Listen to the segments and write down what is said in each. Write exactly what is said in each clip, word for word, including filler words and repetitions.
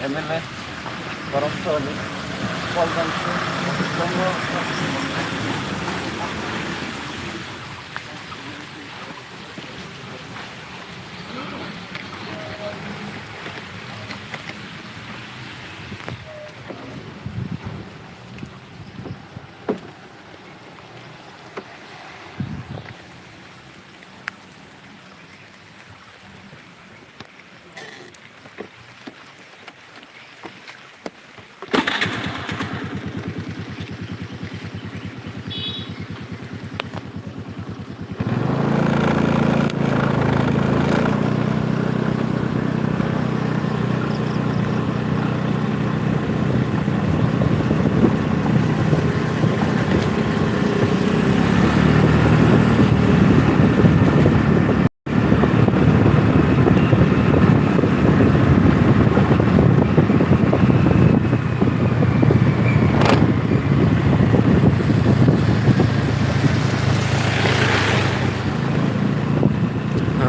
M L A, Borom Soli, Paul Gansu, Jongno.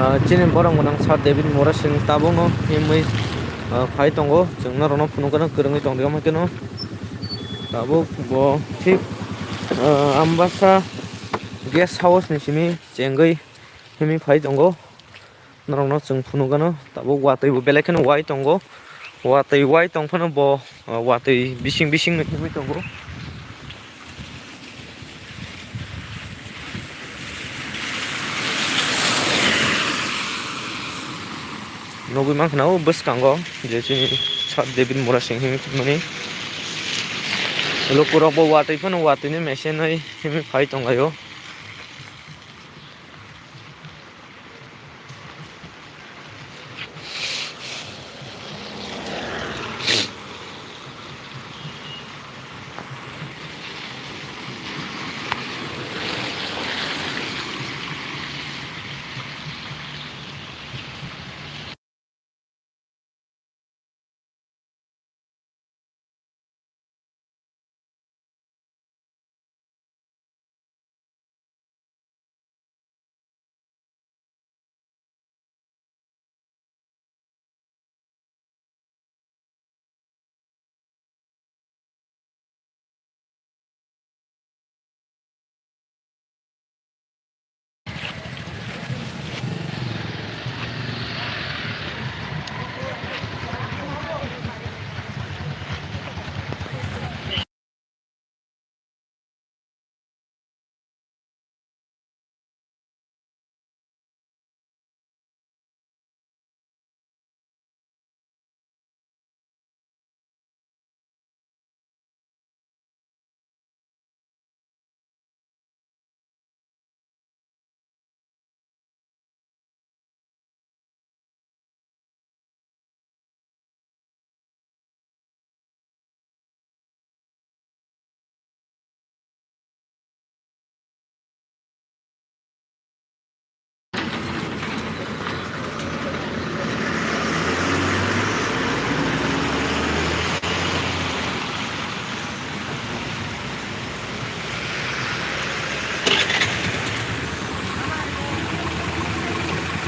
Ah, chini borok gwnang Sir David Murasing tabukno himwi, ah, phai tongo. Chwng norokno phunukgano kwrwngwi tongdi, omo kheno tabuk bo thik, ah, Ambasa guest house ni simi chengwi himwi phai tongo. Norokno chwng phunukgano tabuk watwi bo belai kheno wai tongo. Watwi wai tong phano bo, ah, watwi bising bising no himwi tongo. Nugwi mankha o bwskango je chini Sir David Murasing himwi thangmani. Lukurok bo watwi phano watwi ni mechine himwi phai tonglaio.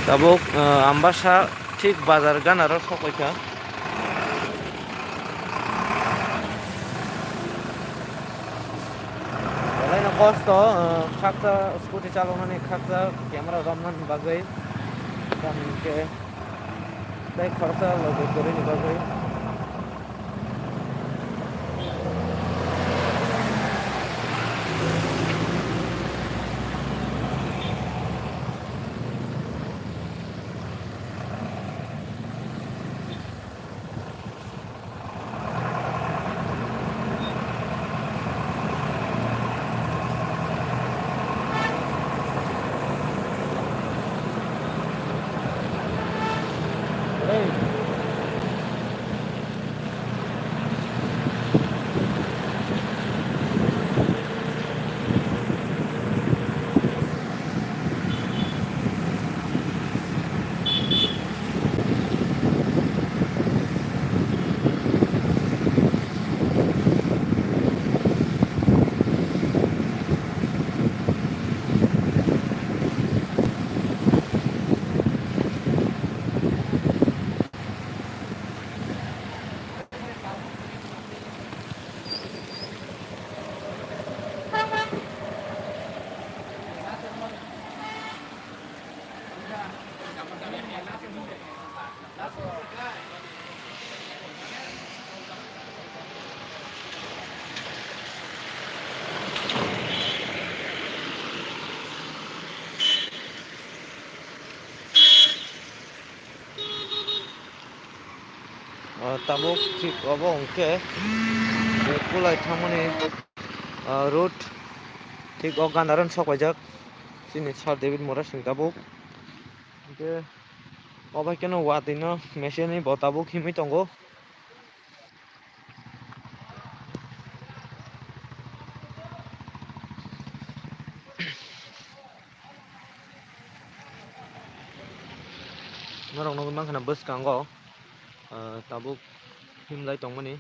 Tabuk, ah, Ambasa thik bazar ganaro sokoi kha. Belaino kosto, ah, khaksa scooty chaloknani, khaksa camera romnani bagwi, tamo hwnkhe tei khoroksa logi kwrwini bagwi. Tabuk thik obo hwnkhe je kulai thangmani, ah, road thik o gandaran sok paijak chini Sir David Murasing tabuk. Hwnkhe obo khe no watwi no machine ni bo tabuk himwi tongo. Norok nugwi mankha na bwskango, ah, tabuk himlai tongmani.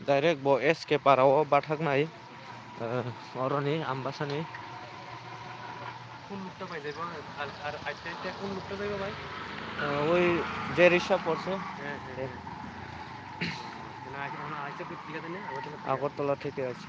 Direct bo S K para o bathaknai, eh, oroni Ambasani. Kun lukta bai jaibo, ar, ar, aite, aite kun lukta jaibo bai? Eh, oi je risa porse. He, he, he. Na, na, aite kut tiga dene, Agartala tiga. Agartala thik ache.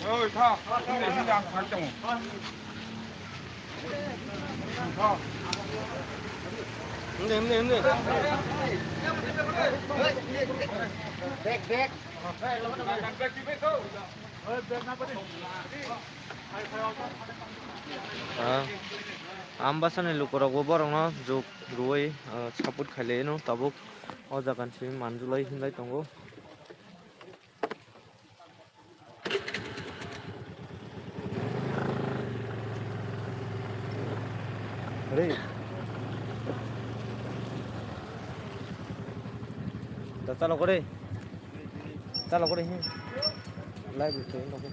Oi, tha. Ini, ini ang phai tongo. Tha. Ini, ini, ini. Back, back. Ah, Ambasani lukurokbo borokno jok rwui, ah, support khailai no tabuk o jaga ni simi manjulai hinlai tongo. Re. Da chalo kore. Chalo kore, hmm. Live video, okay.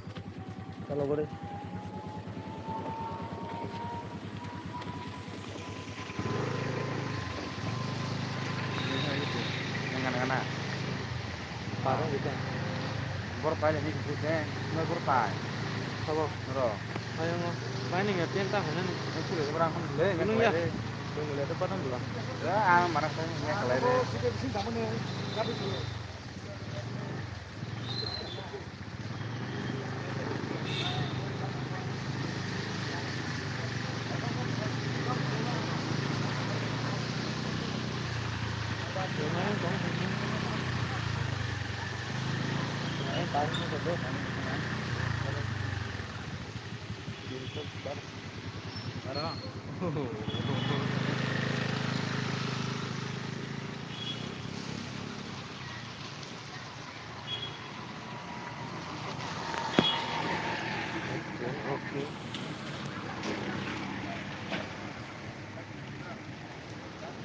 Chalo kore. Ngana, ngana. Parang gitu. Bor pai ni gitu deh. Noi bor pai. Sabo. Ro. Ayo mo. Pai ni nggak pinta hana ni. Aku le orang pun le. Gunung ya? Gunung le tu patang dua. Ya, ang mana pai ni ya kalai deh.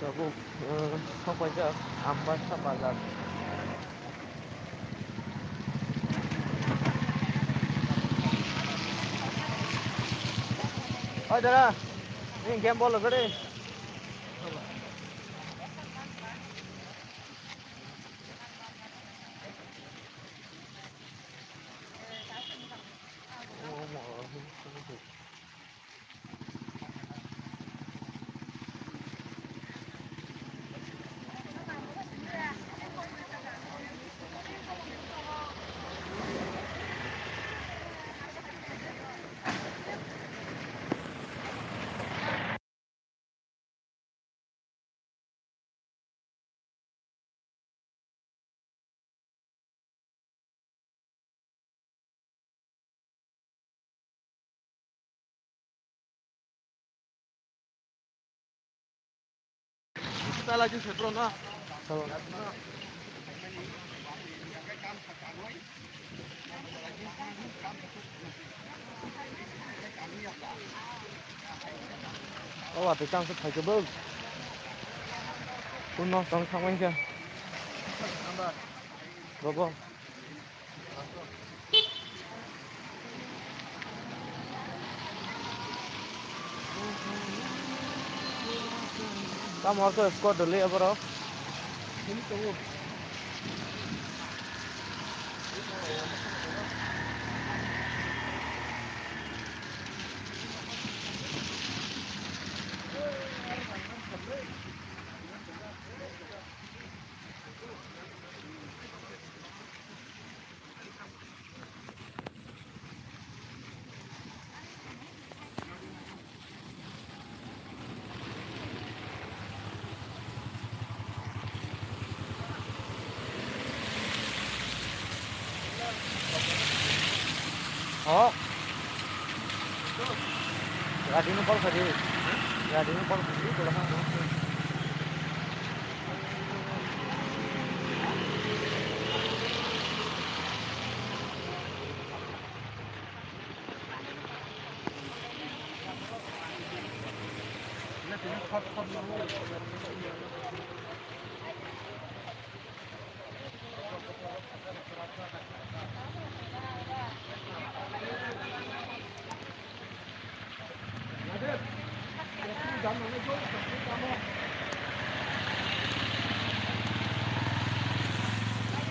Tabuk, eh, sok paijak Ambasa bazar. Oi dara, ni game bol gede. O watwi tang se phaikhe bo. Kun no tong thangmani khe. Bobo. Tamo ortho squad dole aborok. Oh. Gari no call khaidi. Gari no call khaidi, tola kha.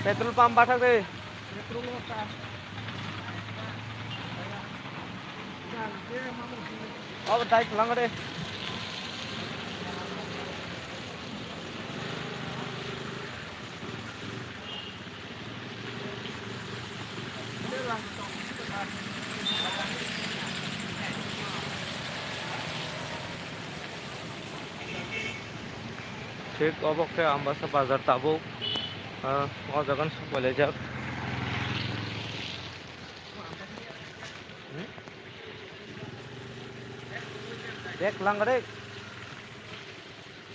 Petrol pump bathak de. Obo dai kwlangkha de. Thik obo khe Ambasa bazar tabuk, ah, o jaga no sok pai laijak. Bag langkha de.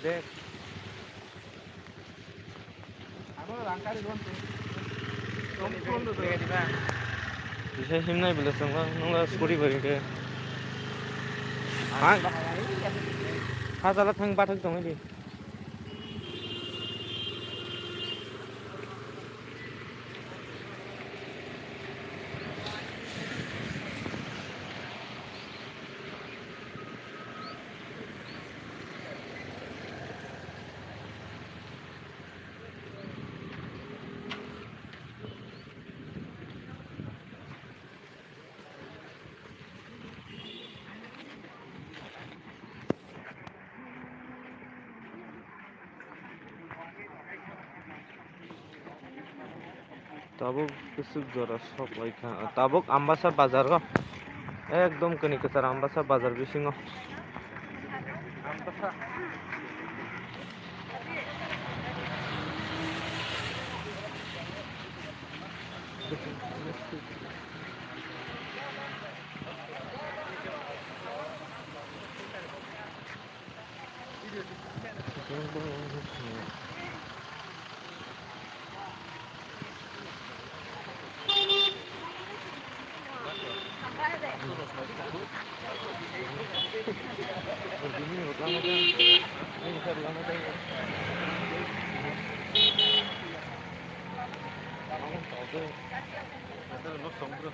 Bag. Bisa himnai bela songla, nongla scooty bai ke. Ha? Ha jala thang bathak tong di. Tabuk bwswk jora sok lai kha. Tabuk Ambasa bazar o. Ekdom kani kwchar Ambasa bazar bisingo.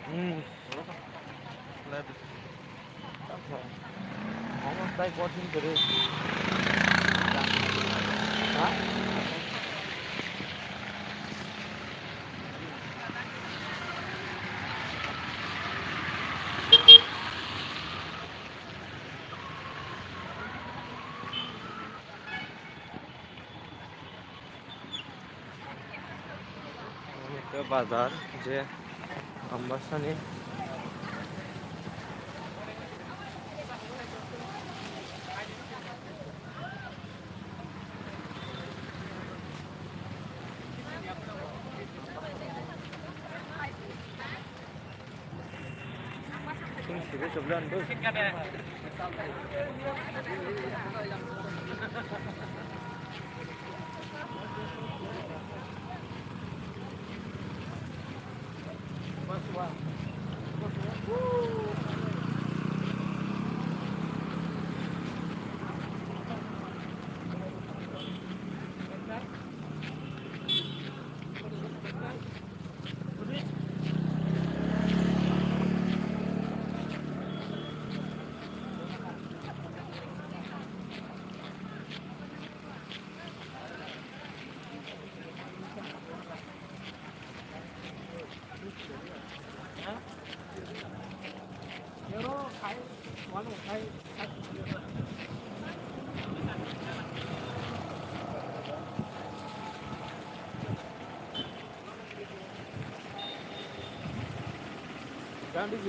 Hmm. Omo tai kothin kwrwi. Ha? Omo khe bazar je Ambasani. Gandhiji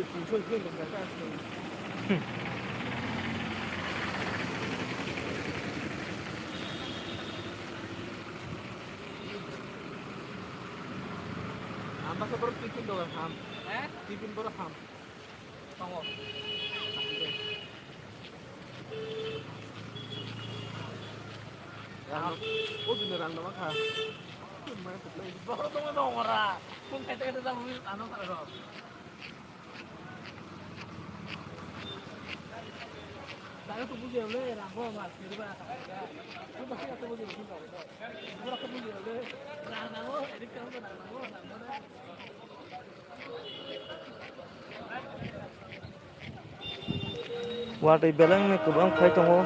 tinsho hwnwi ringkha khe aswk. Ang baksa borok tiffin dogan ham. Eh? Tiffin borok ham. Tongo. Rang, o dini rang nama kha. Borok tongma dong ora. Phone khaite khaite jabo ano kha ro. Tayo to bujhe le rang bo ma sirba. Ko basi to bujhe le. Borok to bujhe le. Rang nango, edit kamo rang nango, rang nango. Watwi belengni kwbang phai tongo.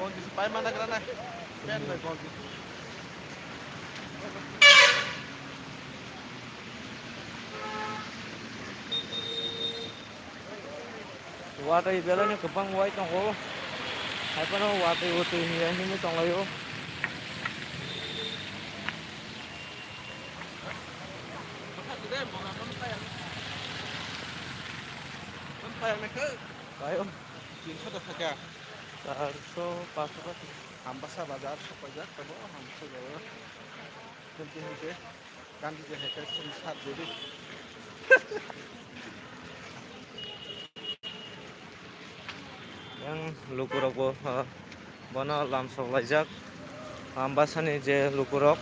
Gonji pai mana kena na. Ben bai gonji. Watwi belai no kwbang wai tongo. Hai phano watwi watwi hinwi hinwi tonglaio. Kayo. Tinso da thaka. Charso, paso ka. Ambasa bazar sok paijak tabo, hamsa jaga. Twenty hwnkhe. Gandhi je hai khe sini sat jadi. Yang lukurok bo, ha, bono lamsok laijak. Ambasani je lukurok.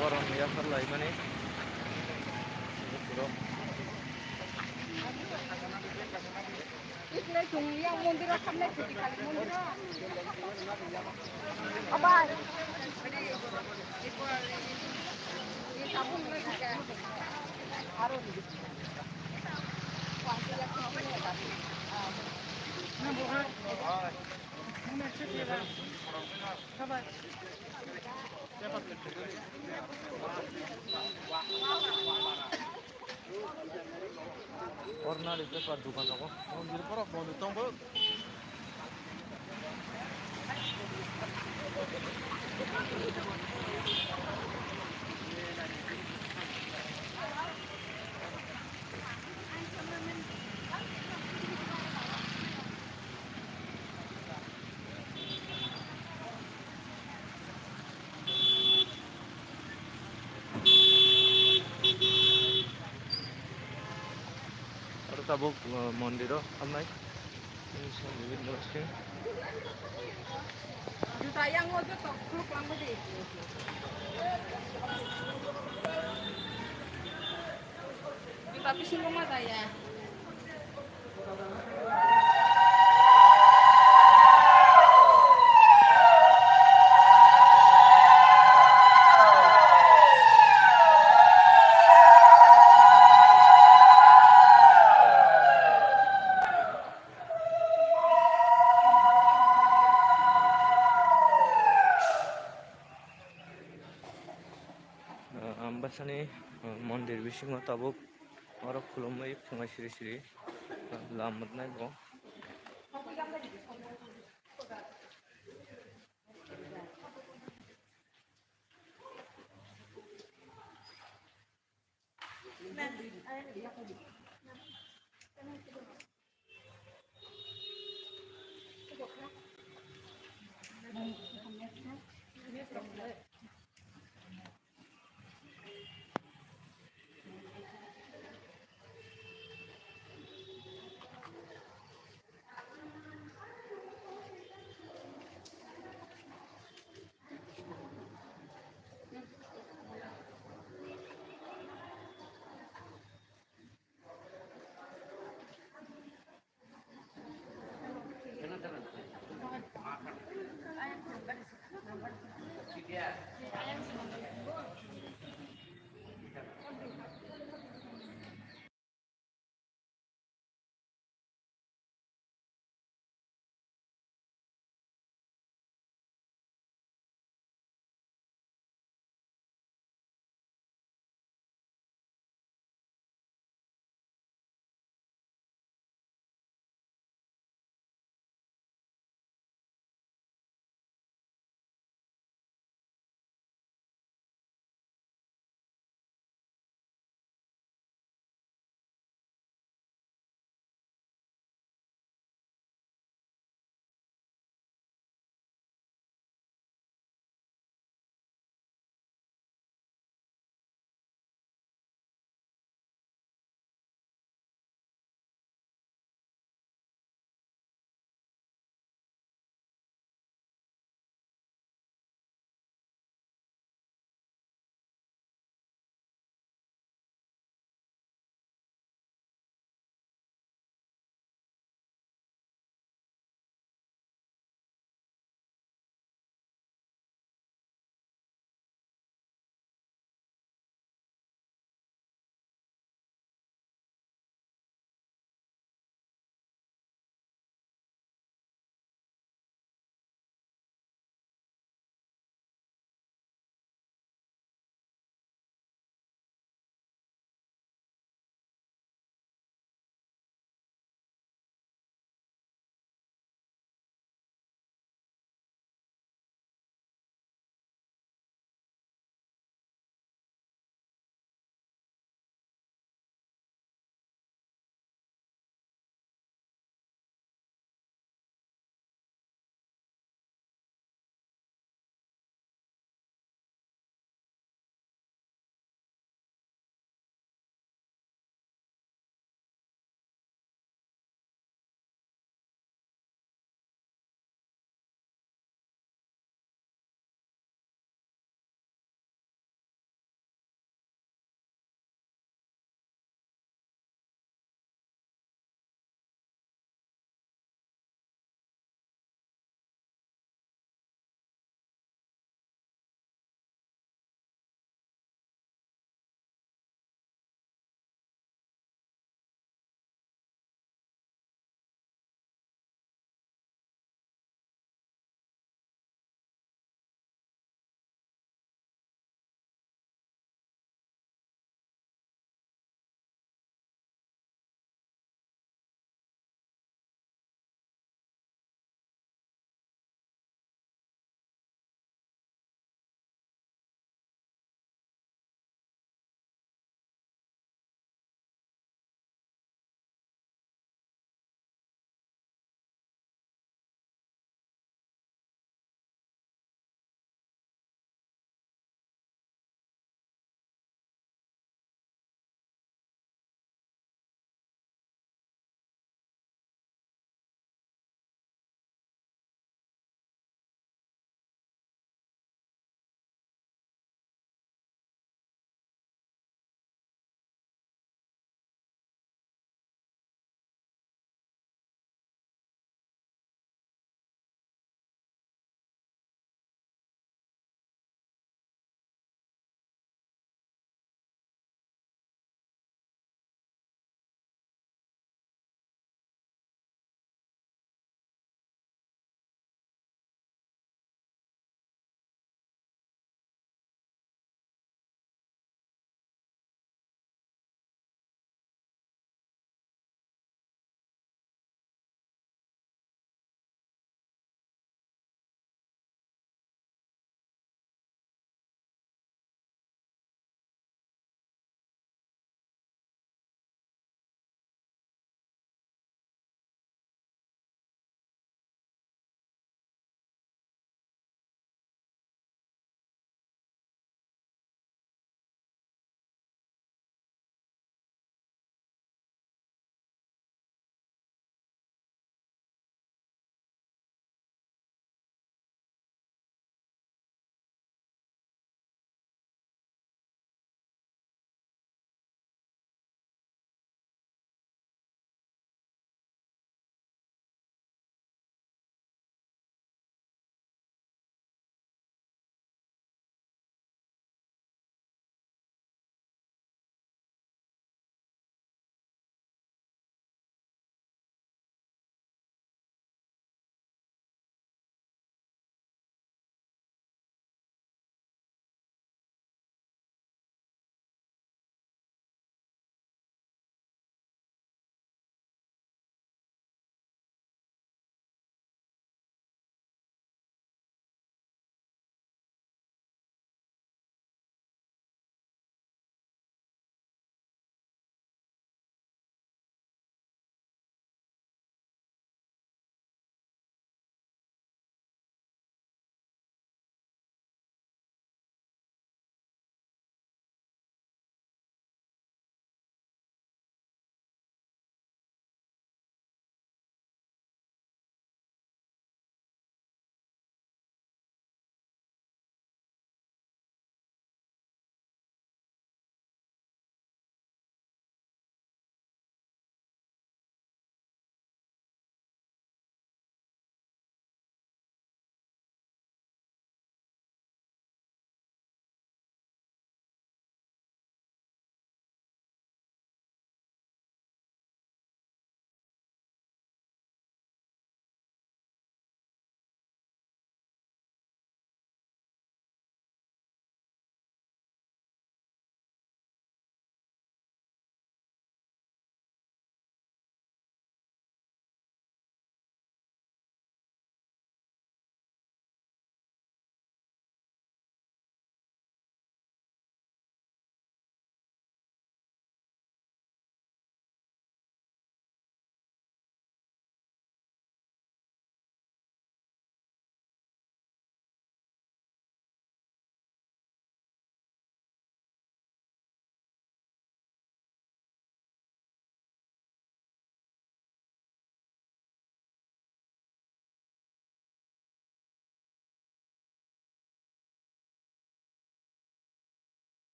Borok ni yaphar laimani. Lukurok. Ikle chwng yang mondiro khamnai, Siti Kali mondiro. Abai. Aro ni. Orna ri paper dukan tongo. Mondir borok mondir tongo. Aro tabuk, uh, mondiro habnai. Juta yang o joto khuluk langbo di. Juta bisingo ma jaya. Ambasani, uh, mondir bisingo tabuk oro khulumwi phungai siri siri, uh, lam mwnai bo.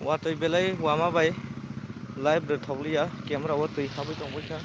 Watwi belai wama bai live rwthokliya, camera o twi habwi tongbaikha.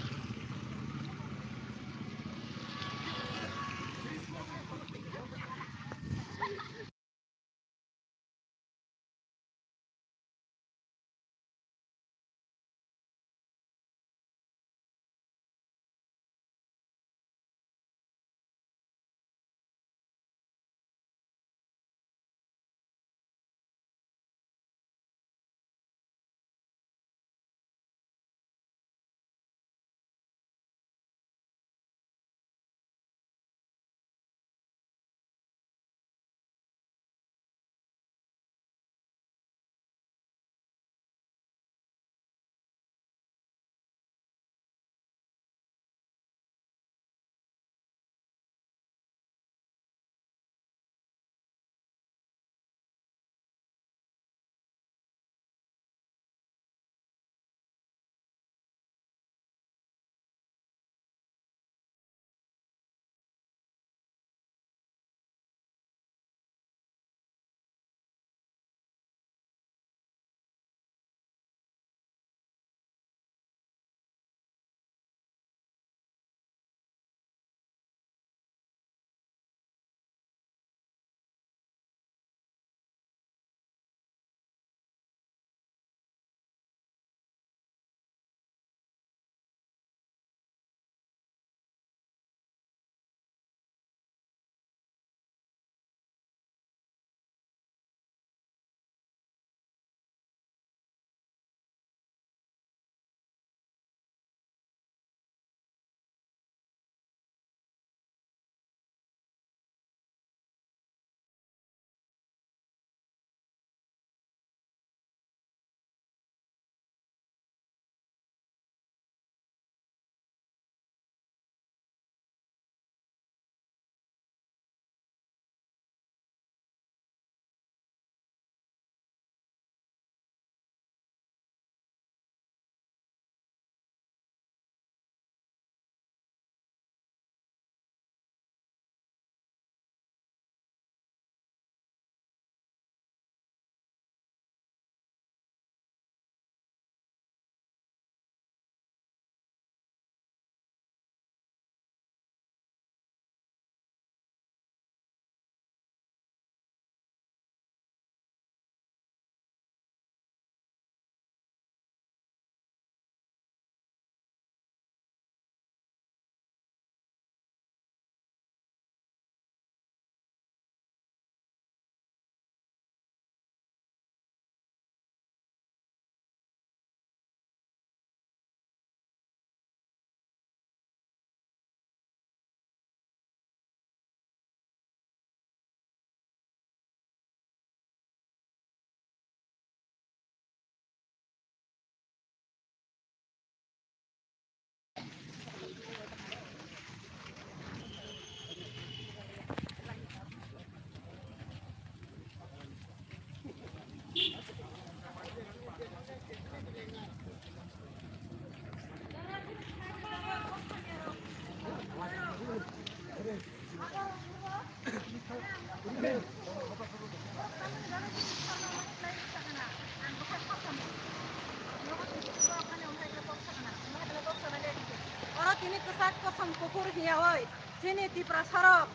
Oro tini kwchak kosom kuphur hiya oi, chini Tiprasarok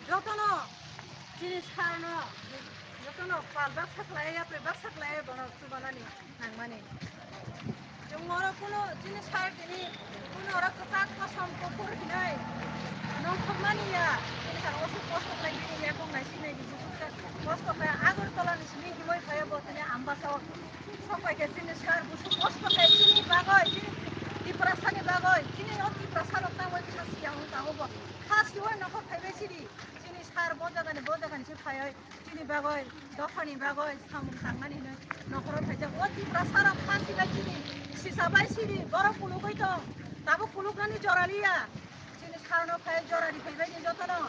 jotono chini sarno jotono pal baksa khlai, yapri baksa khlai bono chubanani nangmani. Chwng oro kuno chini sar tini kuno oro kwchak kosom kuphur hinwi nongkhormani ya, chini sar oso kosto khlai bini yakung nai sinai di busuk khe kosto khe Agartala ni simi himwi phaio bo tini Ambasa o sok pai khe chini sar busuk kosto khe chini bagwi, chini Tiprasa ni bagwi, chini o Tiprasa rok tangwi kha siyang tang o bo kha siwi nokhor phaibai sidi. Chini sar bo jaga ni bo jaga ni se phaiwi chini bagwi, dophani bagwi samung tangmani hinwi nokhoro phaijak. O Tiprasa rok phansi bai chini sisa bai siri borok kulugwi tong, tabuk kulugnani jora liya. Chini sarno phai jora ri phaibai ni jotono.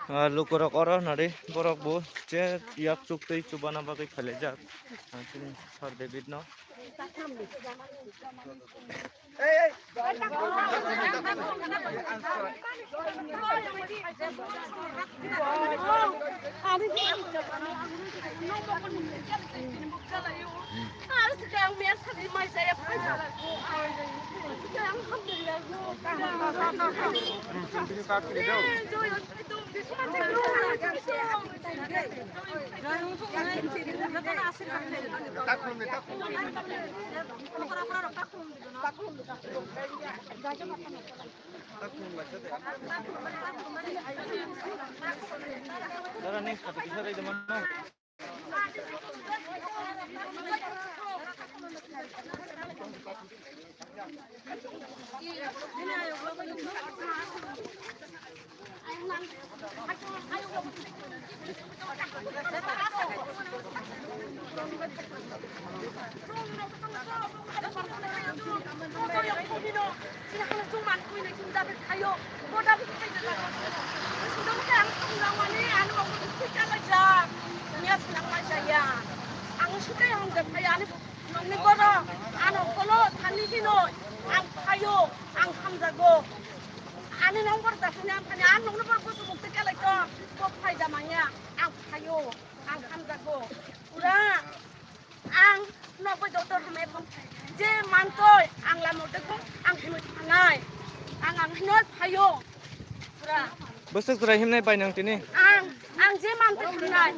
Ah, lukurok oro nari borok bo je yak chuk twi chubana bagwi khailaijak. Ah, chini Sir David no. Ang sukai hamjak phai ani nokni borok ano kolo thani hinoi ang phaio, ang hamjago. Ani nokbar da thani ang thani ang nokni borok busu mukti kelai to bo phai da manya ang phaio, ang hamjago. Pura ang nokbai doctor hamai phone je mantoi ang lamo dekho ang hinoi thanai ang ang hinoi phaio. Pura. Bwswk chwrai himnai bai nang tini? Ang, ang je mantoi hamnai,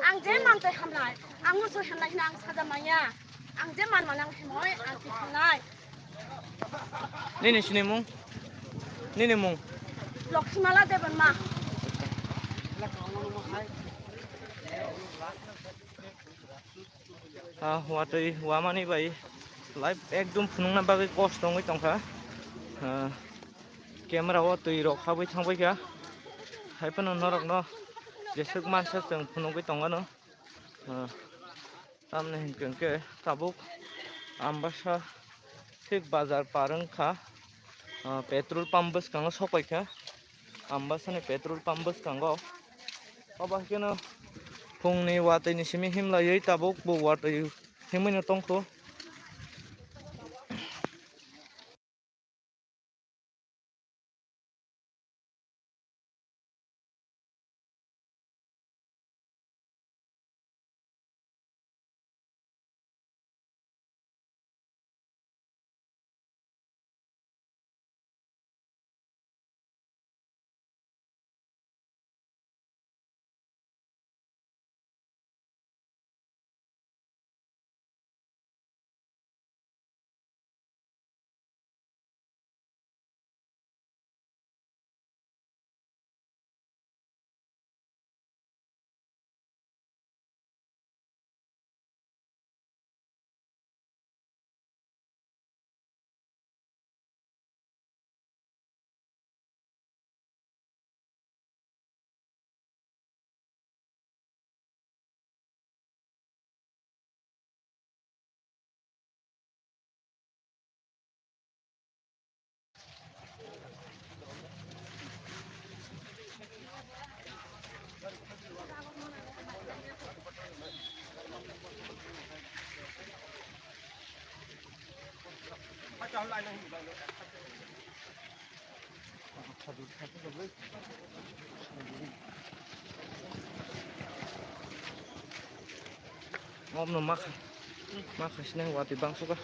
ang je mantoi hamnai, ang musu hamnai hina ang saja manya, ang je man manang himoi ang ti hamnai. Nini sinimung? Nini mung? Lokshimala Debbarma. Ah, watwi wamani bai live ekdom phunukna bagwi kosto wngwi tongkha. Ah, camera o twi rok habwi thangbaikha. Haiphano norokno jeswk mansa chwng phunugwi tongmano. Ah, tamni hinkhe tabuk Ambasa thik bazar par wngkha. Ah, petrol pump bwskango sokoikha. Ambasani petrol pump bwskango. Obo haikhe no phungni watwi ni simi himlaiwi tabuk bo watwi himwi no tongkho. Om no makha, makha sinai watwi bangsuka.